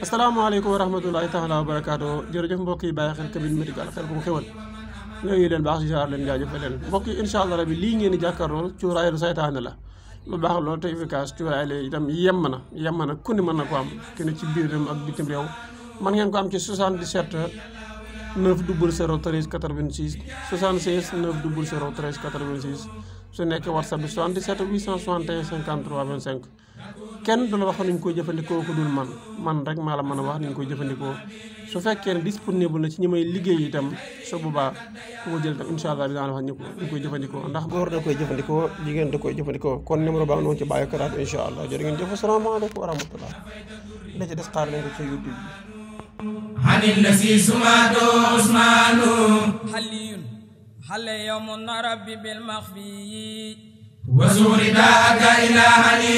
asalaamaaleykum wa rahmatullahi taala wa barakaatu jërëjëf mbokk yi bàyyi xel Kabir Médical xel bu xewal ñooyu leen baax si jaar leen jaajëfal leen mbokk yi incha allah rabi lii ngeen di jàkkaarloo cuuraay lu saytaane la lu baax loolu te efficace cuuraay la itam yem na ku ne mën na ko am ki ne ci biir réew ak bitim réew man ngeen ko am ci 77 900 13 86 76 900 13 86 su nekkee WhatsApp bi 77 861 53 25 kenn du la wax ni ñu koy jëfandikoo ko dul man rek maa la mën a wax ni ñu koy jëfandikoo su fekkee ne disponible na ci ñi may liggéey itam su boobaa ku ko jël itam incha allah dinaa la wax ñu koy jëfandikoo ndax góor da koy jëfandikoo jigéen da koy jëfandikoo kon numéro baa noonu ci bàyyi ko daal incha allah jërë ngeen jëf asalaamaaleykum wa rahmatullah da ci des xaar leen ko ci YouTube bi hanil lasi sumado usmanu haliyun hal yawmun rabbi bil makhfi wa zuri da'aka ila hani